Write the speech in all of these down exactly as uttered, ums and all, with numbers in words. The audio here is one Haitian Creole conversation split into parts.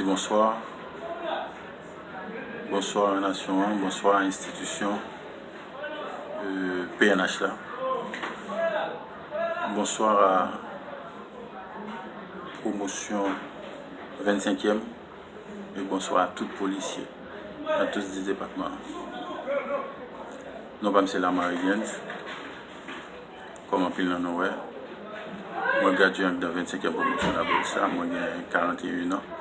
Bonswa. Bonswa nasyon an, bonswa enstitisyon, euh, P N H la. Bonswa a pwomosyon vennsenkyèm e bonswa a tout polisye nan tout dis depatman an. Non pa m se Lamar Higgins. Kòm anpil nan nou wè, mwen gradye anndan vennsenkyèm pwomosyon lapolis la, mwen gen karanteyen an.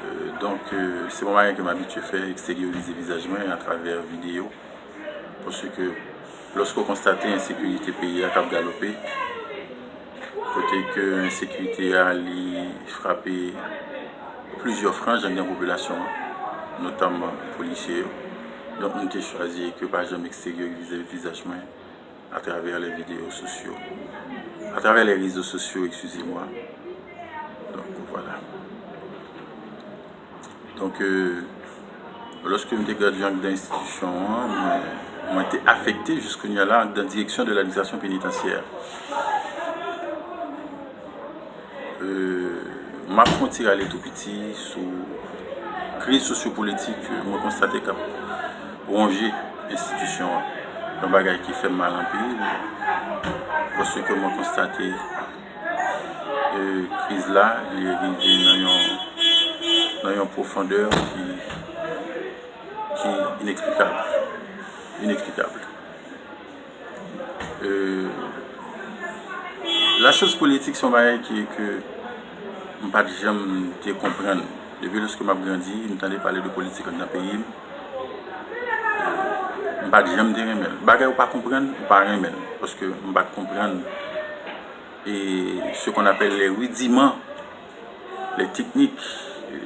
Euh, donk, euh, se yon bagay ke m abitye fè, eksteryorize vizaj mwen atravè videyo. Paske lòske w konstate ensekirite peyi a k ap galope, kote ke ensekirite a li frape plizyè franj anndan popilasyon an, notamman polisye yo. Donk, m te chwazi ke pa janm eksteryorize vizaj mwen atravè les vidéos sociaux, atravè les réseaux sociaux, excusez-moi. Donk, vwala. Donk, euh, lòske m te gradye anndan enstitisyon an, mwen, mwen te afekte jiskounya la anndan direksyon de ladministrasyon penitansyè. Euh, m ap fè yon ti rale tou piti sou kriz sosyopolitik ke mwen konstate k ap wonje enstitisyon an. Yon bagay ki fè m mal anpil, paske mwen konstate, euh, kriz la, li rive nan yon, nan yon pwofondè ki, ki ineksplikab. Ineksplikab. Euh, lachoz politik se yon bagay ki, ke m pa t janm te konprann. Depi lòske m ap grandi, m tande pale de politik anndan peyi m. M pa t janm te renmen l. Bagay ou pa konprann, ou pa renmen l. Paske m pa t konprann, e, ce qu'on appelle les rudiments, les techniques,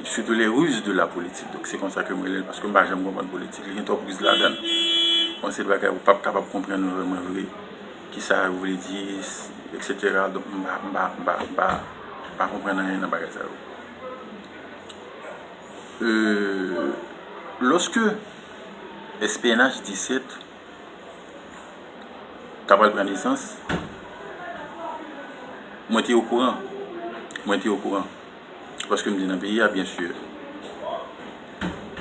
surtout les ruses de la politique. Donk, se konsa ke m rele l, paske m pa janm konprann politik. Li gen twòp riz ladan l. Bon, se bagay ou p ap kapab konprann vrèman vre. Kisa yo vle di, etsetera. Donk, m pa, m pa, m pa, m pa, m pa konprann anyen nan bagay sa yo. Euh, lòske S P N H disèt ta pral pran nesans, mwen te okouran. Mwen te okouran. Paske m te nan peyi a, byen si.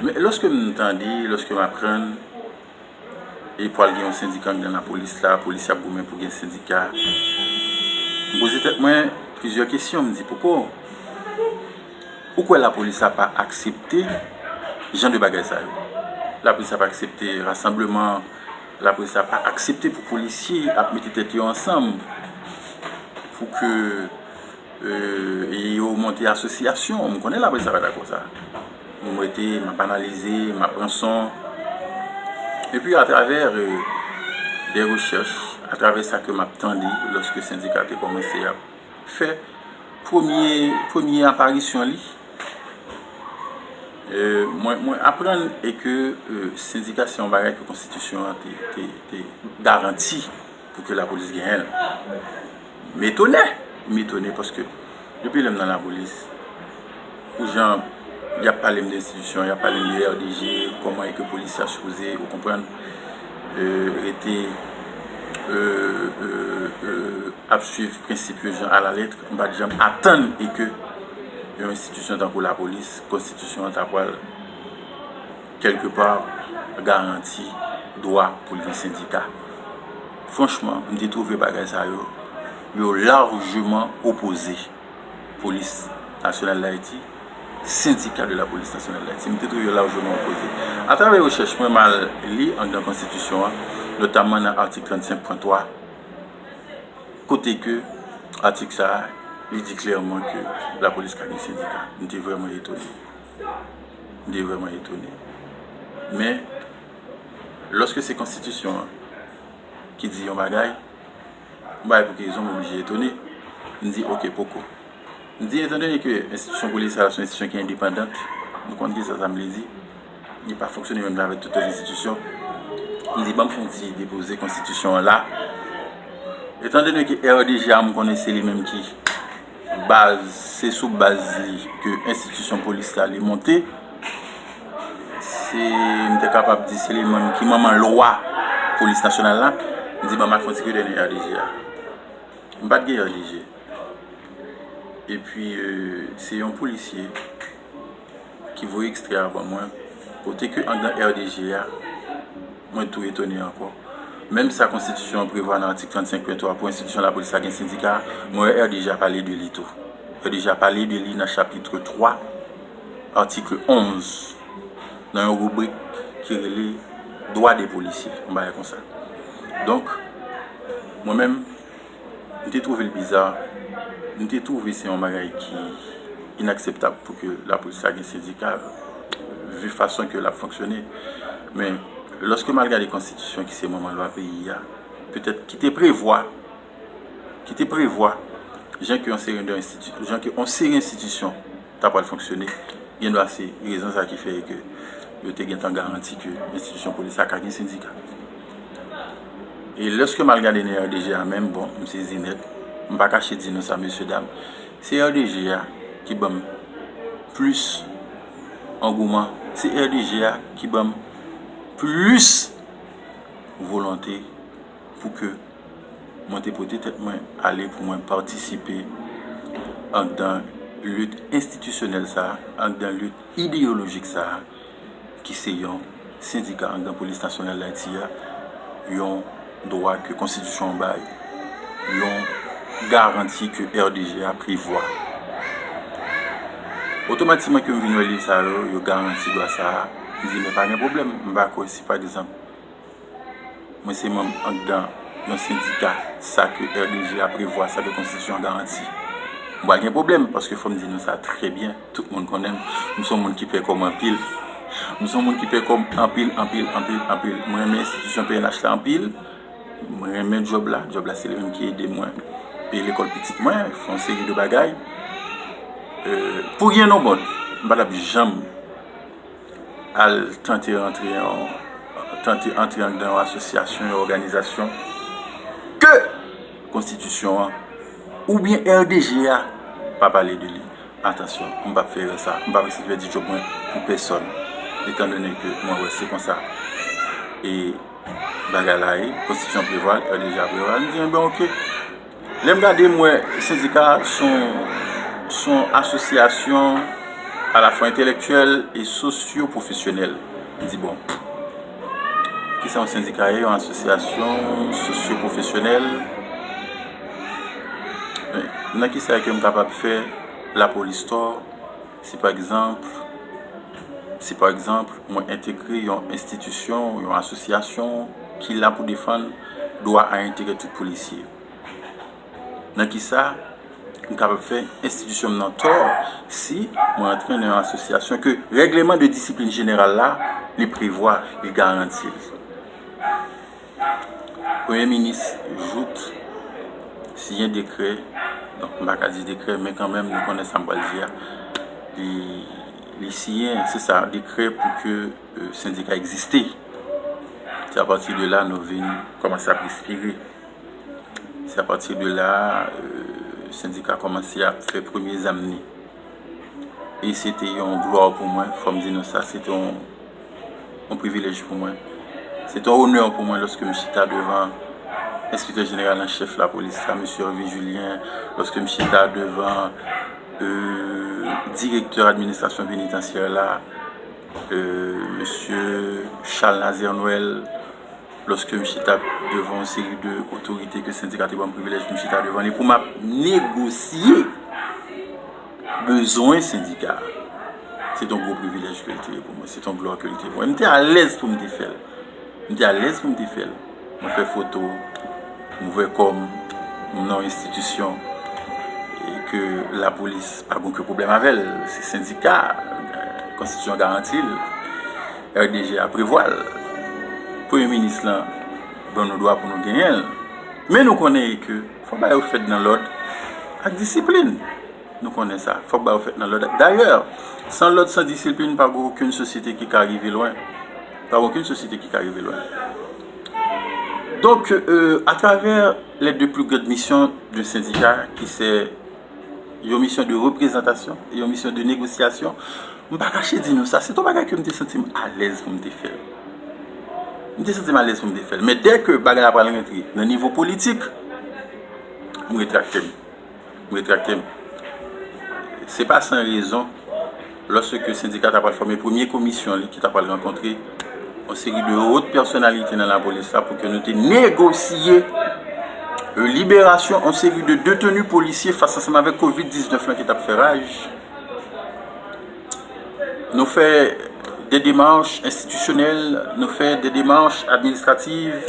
Men lòske m tande, lòske m aprann, e pral gen yon sendika anndan lapolis la, polisye ap goumen pou gen sendika. M poze tèt mwen plizyè kesyon, m di, poko, ou kwè lapolis la pa aksepte jan de bagay sa yo? Lapolis la pa aksepte rasanbleman, lapolis la pa aksepte pou polisye ap mete tèt yo ansanm pou ke euh, e yo monte asosyasyon. M konnen laprès la pa dakò sa. M rete, m ap analize, m ap pran son. Epi atravè, euh, de rechèch, atravè sa ke m ap tande lòske sendika te kòmanse ap fè premye, premye aparisyon li, euh, mwen, mwen aprann e ke, euh, sendika se yon bagay ke konstitisyon an te, te, te garanti pou ke lapolis genyen l. M etone, m etone paske depi lè m nan lapolis, pou jan y ap pale m de enstitisyon, y ap pale m de R D G, kòman e ke polis la sipoze, ou konprann, euh, rete, euh, euh, euh, ap swiv prensip yo jan alalèt, m pa t janm atann e ke yon enstitisyon tankou lapolis, konstitisyon an ta pral kèlkepa garanti dwa pou l gen sendika. Franchman, m te twouve bagay sa yo, yo lajman opoze Polis Nasyonal d Ayiti, sendika de la Polis Nasyonal d Ayiti. M te twouve yo lajman opoze. Atravè rechèch mwen, m al li anndan konstitisyon an, notamman nan atik trannsenk pwen twa, kote ke atik sa a, li di klèman ke lapolis ka gen sendika. M te vrèman etone. M te vrèman etone. Men, lòske se konstitisyon an ki di yon bagay, m pa wè pou ki rezon m oblije etone. M di, oke, poko. M di, etandone ke enstitisyon polis la se yon enstitisyon ki endepandant, nou konn kisa sa vle di, li pa fonksyone menm jan avèk tout lòt enstitisyon. M di, ban m fè yon ti depoze konstitisyon an la. Etandone ke R D G a, m konnen se li menm ki baz, se sou baz li ke enstitisyon polis la li monte. Se, m te kapab di se li menm ki manman lwa polis nasyonal la. M di, ban m al fè yon ti koute nan R D G a. M pa t gen R D G. Epi, euh, se yon polisye ki voye ekstrè a ban mwen, kote ke anndan R D G a, mwen tou etone ankò. Menm sa konstitisyon an prevwa nan atik trannsenk pwen twa pou enstitisyon lapolis la gen sendika, mwen wè R D G a pale de li tou. R D G a pale de li nan chapit twa, atik onz, nan yon ribrik ki rele Dwa de polisye, yon bagay konsa. Donk, mwen menm, m te twouve l biza, m te twouve se yon bagay ki inakseptab pou ke lapolis la gen sendika, vi fason ke l ap fonksyone. Men, lòske m al gade konstitisyon ki se manman lwa peyi a, petèt ki te prevwa, ki te prevwa, jan ke yon seri de enstiti-, jan ke yon seri enstitisyon ta pral fonksyone, gen dwa se rezon sa ki fè ke yo te gentan garanti ke enstitisyon polis la ka gen sendika. E lòske m al gade nan R D G a menm, bon, m sezi nèt. M pa kache di nou sa, mesye dam. Se R D G a ki ban m plis angouman. Se R D G a ki ban m plis volonte pou ke mwen te pote tèt mwen ale pou mwen patisipe anndan lit enstitisyonèl sa a, anndan lit ideyolojik sa a, ki se yon sendika anndan Polis Nasyonal Dayiti a, yon dwa ke konstitisyon an bay, yon garanti ke R D G a prevwa. Otomatikman ke m vin wè liv sa yo, yo garanti dwa sa a, m di, men pa gen pwoblèm, m pa kwè si pa egzanp, mwen se manm anndan yon sendika, sa ke R D G a prevwa, sa ke konstitisyon an garanti, m pral gen pwoblèm, paske fò m di nou sa trè byen, tout moun konnen m, m se yon moun ki pè kò m anpil. M se yon moun ki pè kò m anpil, anpil, anpil, anpil. Mwen renmen enstitisyon P N H la anpil. Mwen renmen djòb la. Djòb la, se li menm ki ede mwen peye lekòl pitit mwen, fè yon seri de bagay. Euh, pou ryen o mond, m pa t ap janm al tante rantre an, tante antre anndan yon asosyasyon, yon òganizasyon ke konstitisyon an oubyen R D G a pa pale de li. Atansyon, m p ap fè erè sa. M p ap aksepte pèdi djòb mwen pou pèsòn, etandone ke mwen wè se konsa e bagay la ye, konstitisyon prevwa l, R D G a prevwa l. M di, enben, oke. Lè m gade, m wè sendika a se yon, se yon asosyasyon alafwa entèlektyèl e sosyo-pwofesyonèl. M di, bon, kisa yon sendika ye, yon asosyasyon sosyo-pwofesyonèl? Men, nan kisa ke m kapab fè lapolis tò, si pa egzanp, si pa egzanp, mwen entegre yon enstitisyon, yon asosyasyon ki la pou defann dwa a enterè tout polisye? Nan kisa m kapab fè enstitisyon m nan tò si mwen antre nan yon asosyasyon ke règleman de disiplin jeneral la, li prevwa, li garanti l? Premye minis Jouthe siyen dekrè, donk, m pa ka di dekrè, men kanmenm, nou konnen sa m pral di a. Li, li siyen, se sa, dekrè pou ke, euh, sendika egziste. Se apati de la nou vin kòmanse ap respire. Se apati de la, euh, sendika kòmanse ap fè premye zam ni. E se te yon glwa pou mwen, fò m di nou sa, se te yon, yon privilèj pou mwen. Se te yon onè pou mwen lòske m chita devan enspektè jeneral an chèf lapolis la, mesye Hervé Julien, lòske m chita devan, euh, direktè administrasyon penitansyè la, euh, mesye Charles Nazaire Noël, lòske m chita devan yon seri de otorite ke sendika te ban m privilèj pou m chita devan li, pou m ap negosye bezwen sendika a. Se t yon gwo privilèj ke l te ye pou mwen, se t yon glwa ke l te ye pou mwen. M te alèz pou m te fè l. M te alèz pou m te fè l. Mwen fè foto, m ouvè kò m, m nan yon enstitisyon, e ke lapolis pa gen okenn pwoblèm avè l. Se sendika, konstitisyon an garanti l. R D G a prevwa l. Premye minis lan ban nou dwa pou nou genyen l. Men nou konnen ke fò bagay yo fèt nan lòd ak disiplin. Nou konnen sa. Fòk bagay yo fèt nan lòd. Dayè, san lòd, san disiplin, pa gen okenn sosyete ki ka rive lwen. Pa gen okenn sosyete ki ka rive lwen. Donk, euh, atravè les deux plus grandes missions d'un syndicat, ki se yon misyon de reprezantasyon e yon misyon de negosyasyon, m pa kache di nou sa, se t yon bagay ke m te santi m alèz pou m te fè l. M te santi m alèz pou m te fè l. Men dè ke bagay la pral rantre nan nivo politik, m retrakte m. M retrakte m. Se pa san rezon, lòske sendika ta pral fòme premye komisyon li ki ta pral rankontre yon seri de wot pèsonalite nan lapolis la pou ke nou te negosye liberasyon yon seri de deteni polisye fas ansanm avèk kovid diznèf lan ki t ap fè raj. Nou fè de demach enstitisyonèl, nou fè de demach administrativ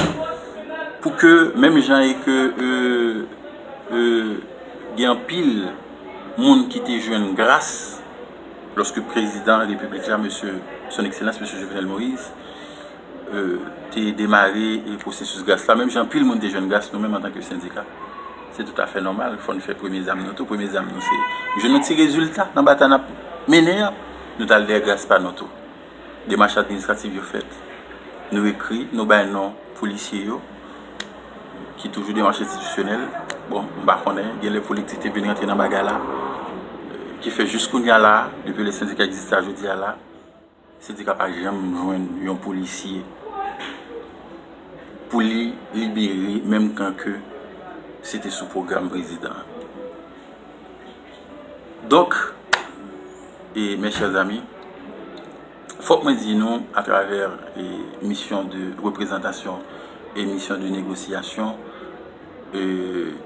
pou ke menm jan e ke euh, euh, gen anpil moun ki te jwenn gras lòske prezidan repiblik la, mesye, son ekselans, mesye Jovenel Moïse, euh, te demare e pwosesis gras la, menm jan anpil moun te jwenn gras nou menm antanke sendika. Se toutafè nòmal, fò n fè premye zam nou tou. Premye zam nou se jwenn yon ti rezilta nan batay n ap mennen an, nou t al dèyè gras pa nou tou. Demach administrativ yo fèt. Nou ekri, nou bay non polisye yo, ki toujou demach enstitisyonèl. Bon, m pa konnen, gen lè politik te vin rantre nan bagay la, ki fè jis kounye a la, depi lè sendika egziste a jodi a la, sendika pa janm jwenn yon polisye pou li libere menm kan ke se te sou pwogram prezidan an. Donk, e, mes chers amis, fòk mwen di nou, atravè, e, misyon de reprezantasyon e misyon de negosyasyon, e,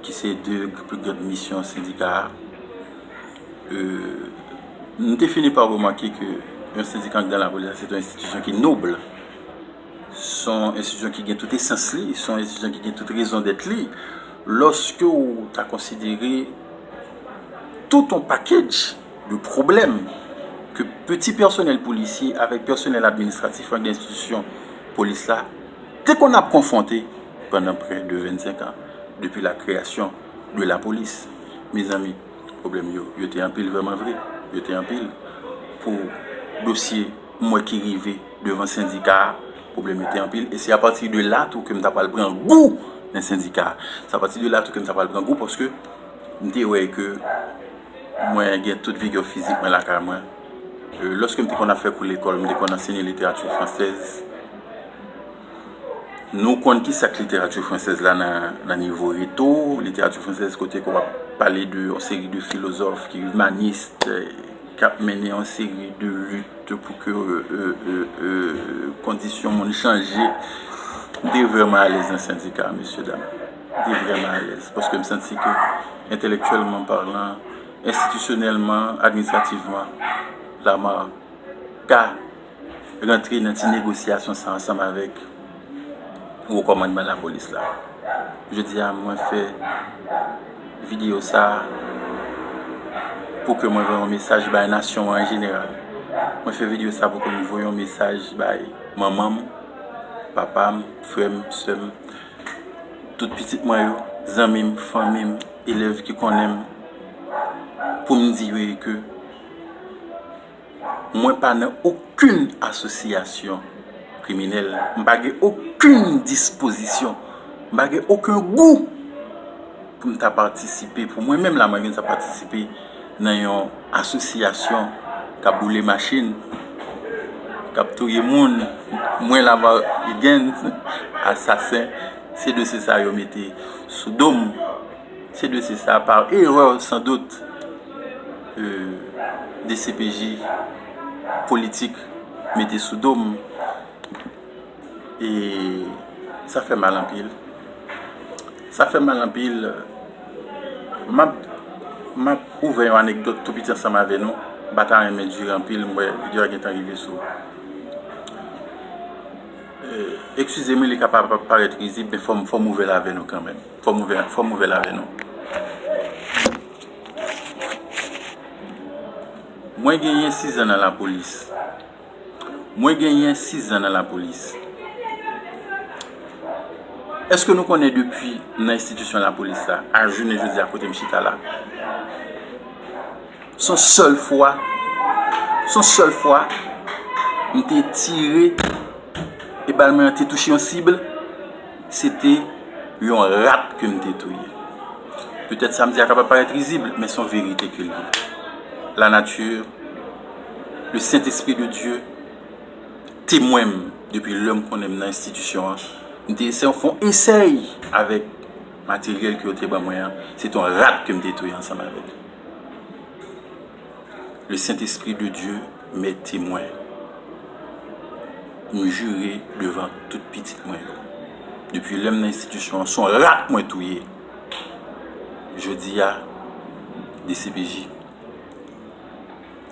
ki se de pli gran misyon sendika a, e, nou te fini pa remake ke yon sendika anndan lapolis la, se yon enstitisyon ki nob. Se yon enstitisyon ki gen tout esans li, se yon enstitisyon ki gen tout rezon dèt li. Lòske w ta konsidere tout yon package de pwoblèm ke peti pèsonèl polisye avèk pèsonèl administratif anndan enstitisyon polis la te konn ap konfwonte pandan près de vennsenk an, depi la création de la police. Mezanmi, pwoblèm yo, yo te anpil vrèman vre. Yo te anpil pou dosye m wè ki rive devan sendika a, pwoblèm yo te anpil. E se apati de la tou ke m ta pral pran gou nan sendika a. Se apati de la tou ke m ta pral pran gou paske m te wè ke mwen gen tout vigè fizik mwen lakay mwen. Euh, lòske m te konn ap fè kou lekòl, m te konn ansenye literati fransèz. Nou konn ki sa k literati fransèz la nan, nan nivo reto, literati fransèz kote ke w ap pale de yon seri de filozòf ki imanis, k ap mennen yon seri de lit pou ke, euh, euh, euh, euh, kondisyon moun chanje. M te vrèman alèz nan sendika a, mesye dam. M te vrèman alèz. Paske m santi ke, entèlektyèlman palan, enstitisyonèlman, administrativman, Lamar ka rantre nan ti negosyasyon sa ansanm avèk wo kòmandman lapolis la. Jodi a, mwen fè videyo sa a pou ke mwen voye yon mesaj bay nasyon an an jeneral. Mwen fè videyo sa a pou ke mwen voye yon mesaj bay manman m, papa m, frè m, sè m, tout pitit mwen yo, zanmi m, fanmi m, elèv ki konnen m, pou m di yo ke mwen pa nan okenn asosyasyon kriminèl. M pa gen okenn dispozisyon. M pa gen okenn gou pou m ta patisipe, pou mwen menm la, mwen vin sa patisipe nan yon asosyasyon k ap boule machin, k ap touye moun. Mwen, Lamar Huguens, asasen, se dosye sa yo mete sou do m. Se dosye sa, pa erè, san dout, euh, D C P J politik mete sou do m. E sa fè mal anpil. Sa fè mal anpil. M ap, m ap ouvè yon anekdòt tou piti ansanm avè nou. M pa ta renmen dire anpil, m wè videyo a gentan rive sou. Euh, eskize m, li ka pa, pa parèt rizib, men fò m, fò m ouvè l avè nou kanmenm. Fò m ouvè, fò m ouvè l avè nou. Mwen genyen sizan nan lapolis. Mwen genyen sizan nan lapolis. Èske nou konnen depi nan enstitisyon lapolis la, a jounen jodi a kote m chita la, se yon sèl fwa, se yon sèl fwa, m te tire e bal mwen an te touche yon sib, se te yon rat ke m te touye. Petèt sa m di a kapab parèt rizib, men se yon verite ke l ye. La nature, le Saint-Esprit de Dieu, temwen m depi lè m konnen m nan enstitisyon an. M te eseye fè yon esèy avèk materyèl ke yo te ban mwen an. Se te yon rat ke m te touye ansanm avè l. Le Saint-Esprit de Dieu m'est témoin. M jire devan tout pitit mwen yo. Depi lè m nan enstitisyon an, se yon rat mwen touye. Jodi a, D C P J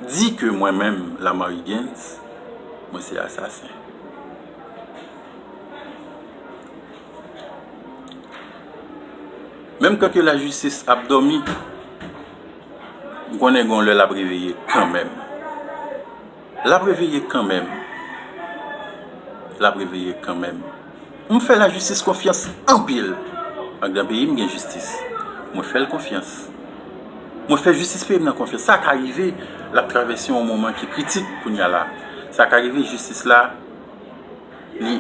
di ke mwen menm, Lamar Higgins, mwen se asasen. Menm kan ke lajistis ap dòmi, m konnen gen yon lè l ap reveye kanmenm. L ap reveye kanmenm. L ap reveye kanmenm. M fè lajistis konfyans anpil. Anndan peyi m gen jistis. Mwen fè l konfyans. Mwen fè jistis peyi m nan konfyans. Sa ka rive, l ap travèse yon moman ki kritik kounye a la. Sa ka rive jistis la, li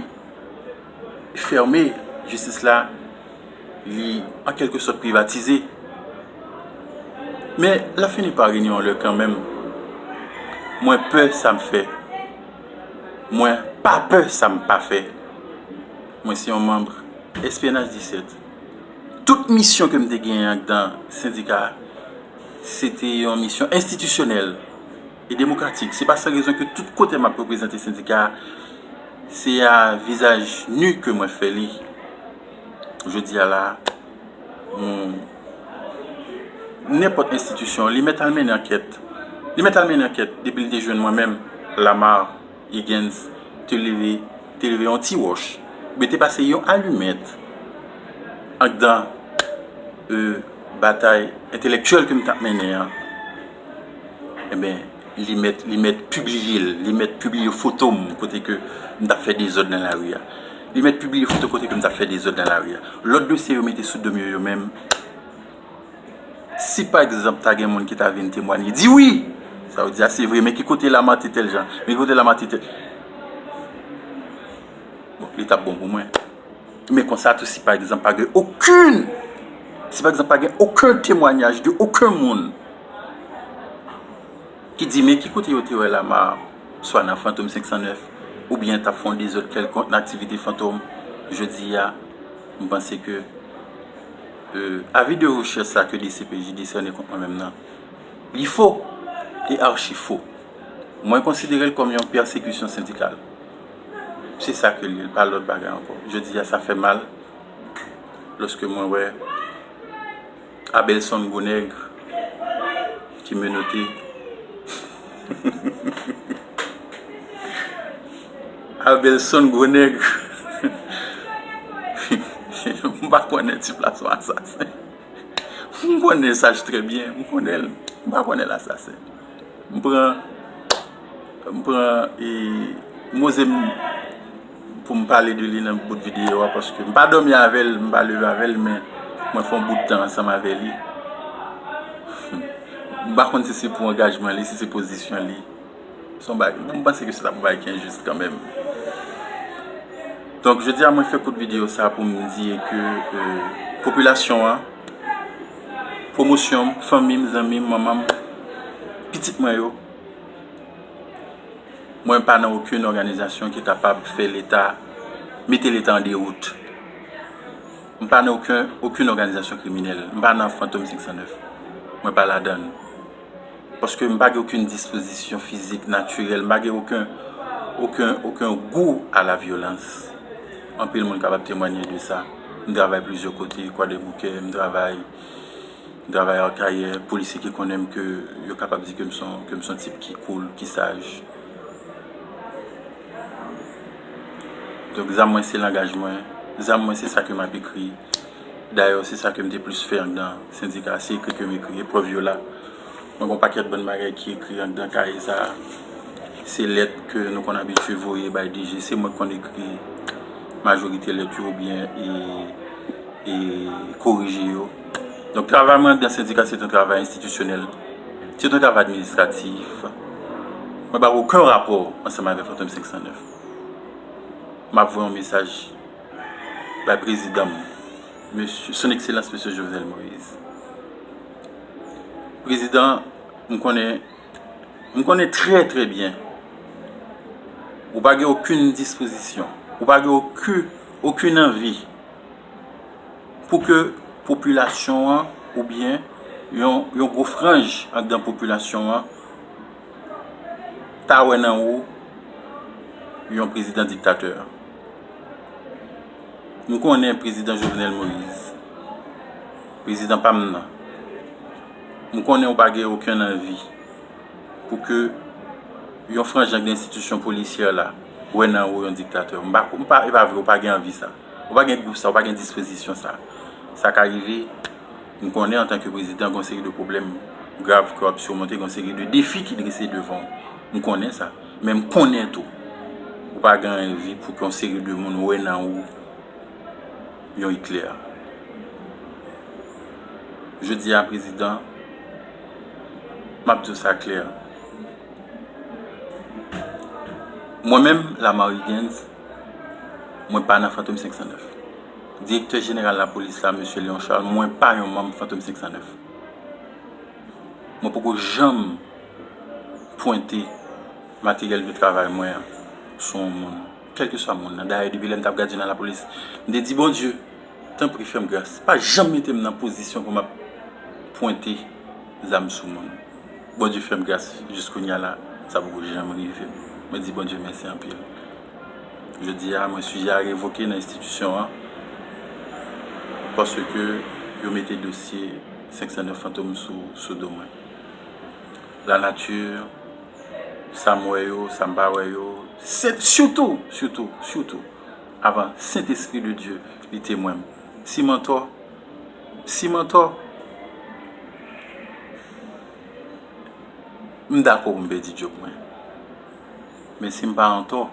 fèmen, jistis la, li an kèlke sòt privatize. Men, l ap fini pa reyini yon lè kanmenm. Mwen pè sa m fè. Mwen pa pè sa m pa fè. Mwen se yon manm S P N H disèt. Tout misyon ke m te genyen anndan sendika a, se te yon misyon enstitisyonèl e demokratik. Se pa san rezon ke tout kote m ap reprezante sendika a, se a vizaj ni ke mwen fè li. Jodi a la, yon, nenpòt enstitisyon, li mèt al mennen ankèt. Li mèt al mennen ankèt depi li te jwenn mwen menm, Lamar Higgins, te leve, te leve yon ti wòch, oubyen te pase yon alimèt anndan, euh, batay entelektyèl ke m t ap mennen an. Enben, li mèt, li mèt pibliye l, li mèt pibliye foto m kote ke m t ap fè dezòd nan lari a. Li mèt pibliye foto kote ke m t ap fè dezòd nan lari a. Lòt dosye yo mete sou do m yo, yo menm, si pa egzanp ta gen moun ki ta vin temwanye, di wi, sa yo di a se vre, men ki kote Lamar te tèl jan, men ki kote Lamar te tèl. Bon, li t ap bon pou mwen. Men konsa tou, si pa egzanp pa gen okenn, si pa egzanp pa gen okenn temwanyaj de okenn moun ki di men ki kote yo te wè Lamar, swa nan Fantom senk san nèf, oubyen t ap fè yon dezòd kèlkonk nan aktivite Fantom, jodi a, m panse ke, euh, avi de rechèch sa ke D C P J desène kont mwen menm nan, li fo, e achi fo. Mwen konsidere l kòm yon pèsekisyon sendikal. Se sa ke l ye, l pa lòt bagay ankò. Jodi a, sa fè mal lòske mwen wè Abelson Gwo Nèg ki menote. Abelson Gwo Nèg. M pa konnen tip la se yon asasen. M konnen Saj trè byen, m konnen l. M pa konnen l asasen. M pran, m pran, e, m oze m, pou m pale de li nan bout videyo a, paske m pa dòmi avè l, m pa leve avè l, men mwen fè yon bout tan ansanm avè li. M pa konn si se pou angajman li, si se pozisyon li. Se yon bagay, m panse ke se t ap yon bagay ki enjis kanmenm. Donk, jodi a, mwen fè kout videyo sa pou m di ke, euh, popilasyon an, pwomosyon m, fanmi m, zanmi m, manman m, pitit mwen yo, mwen pa nan okenn òganizasyon ki kapab fè Leta, mete Leta an dewout. M pa nan okenn, okenn òganizasyon kriminèl. M pa nan Fantom senk san nèf. Mwen pa ladan l. Paske m pa gen okenn dispozisyon fizik natirèl. M pa gen okenn, okenn, okenn gou a la vyolans. Anpil moun kapab temwanye de sa. M travay plizyè kote, Kwadèboukè, m travay, m travay Akayè, polisye ki konnen m ke yo kapab di ke m se yon, ke m se yon tip ki cool, ki saj. Donk, zam mwen se langaj mwen. Zam mwen se sa ke m ap ekri. Dayè, se sa ke m te plis fè anndan sendika a, se ekri ke m ekri. Eprèv yo la. Mwen gen yon pakèt bann bagay ki ekri anndan kaye sa a. Se lèt ke nou konn abitye voye bay D G. Se mwen ki konn ekri majorite lèt yo oubyen e, e korije yo. Donk, travay mwen anndan sendika, se te yon travay enstitisyonèl. Se te yon travay administratif. Mwen pa gen okenn rapò ansanm avèk Fantom senk san nèf. M ap voye yon mesaj bay prezidan m, mesye, Son Ekselans Mesye Jovenel Moïse. Prezidan, m konnen, m konnen trè, trè byen, ou pa gen okenn dispozisyon, ou pa gen okenn, okenn anvi pou ke popilasyon an, oubyen yon, yon gwo franj anndan popilasyon an, ta wè nan ou yon prezidan diktatè. M konnen prezidan Jovenel Moïse, prezidan pa m nan, m konnen ou pa gen okenn anvi pou ke yon franj ak enstitisyon polisyè la wè nan ou yon diktatè. M pa, m pa, e pa vre, ou pa gen anvi sa. Ou pa gen gou sa, ou pa gen dispozisyon sa. Sa ka rive, m konnen antanke prezidan, gen yon seri de pwoblèm grav ke w ap simonte, gen yon seri de defi ki drese devan w. M konnen sa. Men m konnen tou, ou pa gen anvi pou ke yon seri de moun wè nan ou yon Hitler. Jodi a, prezidan, m ap di w sa klè. Mwen menm, Lamarre Huguens, mwen pa nan Fantom senk san nèf. Direktè jeneral lapolis la, mesye Léon Charles, mwen pa yon manm Fantom senk san nèf. Mwen poko janm pwente materyèl de travay mwen an sou yon moun, kèlkeswa moun nan. Dayè, depi lè m t ap gade nan lapolis, m te di, Bondye, tanpri, fè m gras. Pa janm mete m nan pozisyon pou m ap pwente zam sou moun. Bondye fè m gras, jis kounye a la, sa poko janm rive m. Mwen di Bondye mèsi anpil. Jodi a, mwen sijè a revoke nan enstitisyon an, paske yo mete dosye senk san nèf Fantom sou, sou do mwen. Lanati, sa m wè yo, sa m pa wè yo, se, sitou, sitou, sitou, avan Sentespri de Dye, li temwen m. Si m antò, si m antò, m dakò pou m pèdi djòb mwen. Men si m pa antò,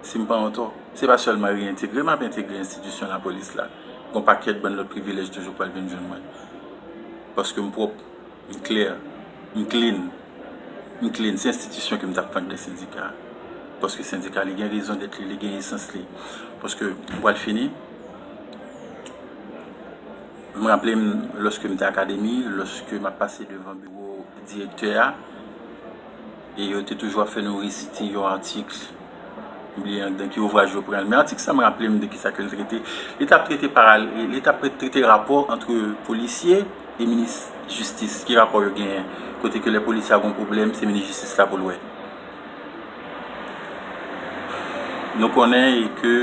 si m pa antò, se pa sèlman reyentegre m ap entegre enstitisyon lapolis la. Gon pakèt bann lòt privilèj toujou pral vin jwenn mwen. Paske m pwòp, m klè, m clean, m clean. Se enstitisyon ke m t ap fè anndan sendika. Paske sendika, li gen rezon dèt li, li gen esans li. Paske, m pral fini, m raple m, lòske m te akademi, lòske m ap pase devan biwo direktè a, e yo te toujou ap fè nou resite yon atik. M bliye anndan ki ouvraj yo pran l. Men atik sa m raple m de kisa ke l trete. Li t ap trete paralèl, li t ap trete rapò ant polisye e minis jistis. Ki rapò yo genyen? Kote ke lè polisye a gon pwoblèm, se minis jistis la pou l wè. Nou konnen ke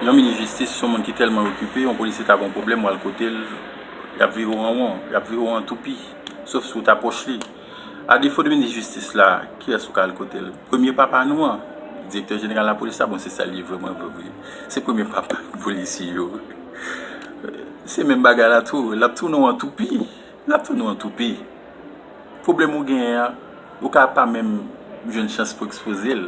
yon minis jistis se yon moun ki tèlman okipe, yon polisye ta gon pwoblèm, w al kote l, y ap vire w an won, y ap vire w an toupi, sof si w ta pwòch li. A defo de minis jistis la, kiyès ou ka al kote l? Premye papa nou an, direktè jeneral lapolis la, bon, se sa l ye vrèman vre, vre. Se premye papa polisye yo. Se menm bagay la tou, l ap tounen w an toupi. L ap tounen w an toupi. Pwoblèm ou genyen an, ou ka pa menm jwenn chans pou ekspoze l.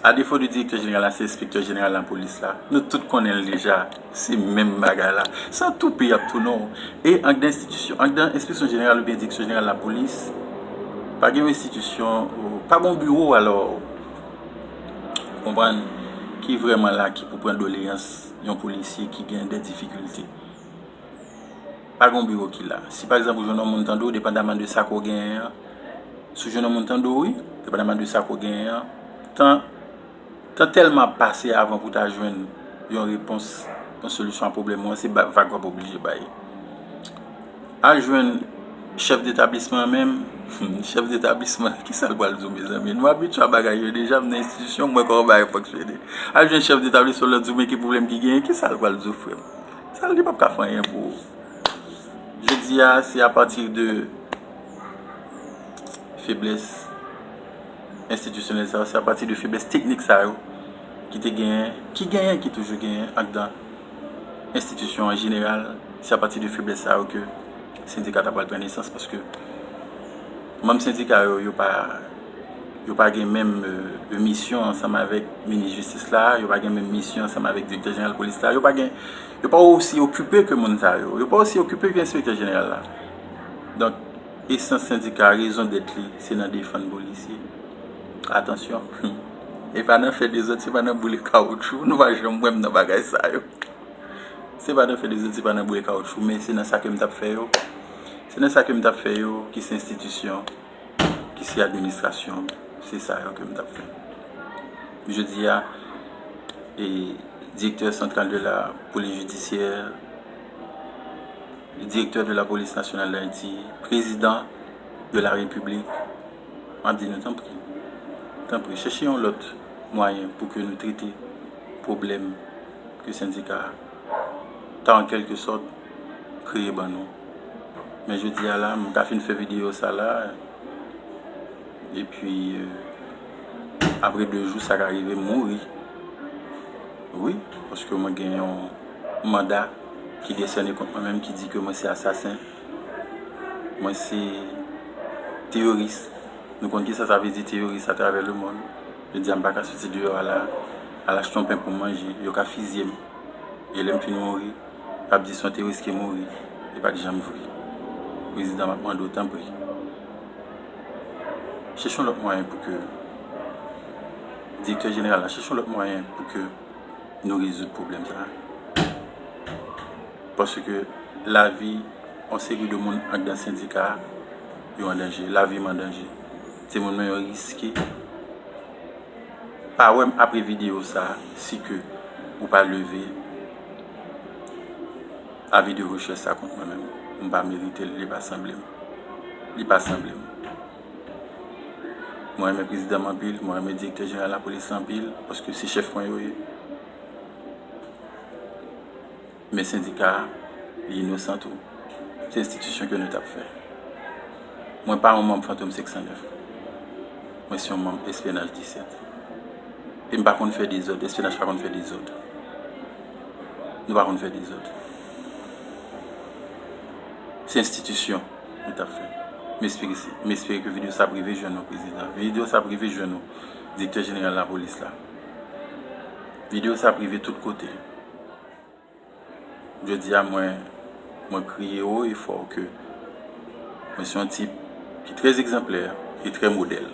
A defo de direktè jeneral la, se enspektè jeneral lapolis la. Nou tout konnen l deja. Se menm bagay la. Se an toupi y ap tounen w. E anndan enstitisyon, anndan enspeksyon jeneral oubyen direksyon jeneral lapolis, pa gen yon enstitisyon, pa gen yon biwo, alò, ou konprann, ki vrèman la, ki pou pran doleyans yon polisye ki gen de difikilte. Pa gen yon biwo ki la. Si pa egzanp ou jwenn yon moun tande w, depandaman de sa ke w genyen an, si w jwenn yon moun tande w, wi, depandaman de sa ke w genyen an, tan, tan tèlman ap pase avan pou w ta jwenn yon repons, yon solisyon a pwoblèm ou an, se ba-, vag w ap oblije bay. Al jwenn chèf detablisman an menm, chèf detablisman, kisa l pral di w, mezanmi? Nou abitye a bagay yo deja, m nan enstitisyon, m wè kòman bagay fonksyone. Al jwenn chèf detablisman, l ap di w, men ki pwoblèm ki genyen, kisa l pral di w, frè m? Sa, li p ap ka fè anyen pou ou. Jodi a, se apati de feblès enstitisyonèl sa yo, se apati de feblès teknik sa yo ki te genyen, ki genyen, ki toujou genyen anndan enstitisyon an jeneral. Se apati de feblès sa yo ke sendika ta pral pran nesans, paske manm sendika yo, yo pa, yo pa gen menm, euh, misyon ansanm avèk minis jistis la, yo pa gen menm misyon ansanm avèk direktè jeneral polis la, yo pa gen, yo pa osi okipe ke moun sa yo, yo pa osi okipe ke enspektè jeneral la. Donk, esans sendika, rezon dèt li, se nan defann polisye. Atansyon, e pa nan fè dezòd, se pa nan boule kawoutchou, nou pa janm wè m nan bagay sa yo. Se pa nan fè dezòd, se pa nan boule kawoutchou, men se nan sa ke m t ap fè yo. Se nan sa ke m t ap fè yo, ki se enstitisyon, ki se administrasyon, se sa yo ke m t ap fè. Jodi a, e, direktè santral de la polis jidisyè, direktè de la polis nasyonal d Ayiti, prezidan de la repiblik, M ap di nou, tanpri, tanpri, chèche yon lòt mwayen pou ke nou trete pwoblèm ke sendika a ta, an kèlke sòt, kreye ban nou. Men jodi a la, m ka fin fè videyo sa la, epi, euh, apre de jou, sa ka rive m mouri. Wi, paske mwen gen yon manda ki desène kont mwen menm, ki di ke mwen se asasen, mwen se teyoris. Nou konn kisa sa vle di, teyoris, atravè lemonn. Jodi a, m pa ka soti deyò al, al achte yon pen pou m manje, yo ka fizye m. E lè m fin mouri, y ap di se yon teyoris ki mouri, e pa t janm vre. Prezidan, m ap mande w, tanpri, chèche yon lòt mwayen pou ke, direktè jeneral la, chèche yon lòt mwayen pou ke nou rezoud pwoblèm sa a. Paske lavi yon seri de moun anndan sendika a, yo an danje, lavi m an danje. Timoun mwen yo riske. Pa wè m apre videyo sa a, si ke ou pa leve avi de rechèch sa kont mwen menm. M pa merite l, li pa sanble m. Li pa sanble m. Mwen renmen prezidan m anpil, mwen renmen direktè jeneral lapolis la anpil, paske se chèf mwen yo ye. Men sendika a, li inosan tou. Se enstitisyon ke nou t ap fè. Mwen pa yon manm Fantom senk san nèf. Mwen se yon manm S P N H disèt. E m pa konn fè dezòd, S P N H pa konn fè dezòd. Nou pa konn fè dezòd. Se enstitisyon nou t ap fè. M espere se, m espere ke videyo sa ap rive jwenn nou, prezidan. Videyo sa ap rive jwenn nou, direktè jeneral lapolis la. Videyo sa ap rive tout kote. Jodi a, mwen, mwen kriye wo e fò ke mwen se yon tip ki trè egzanplè e trè modèl.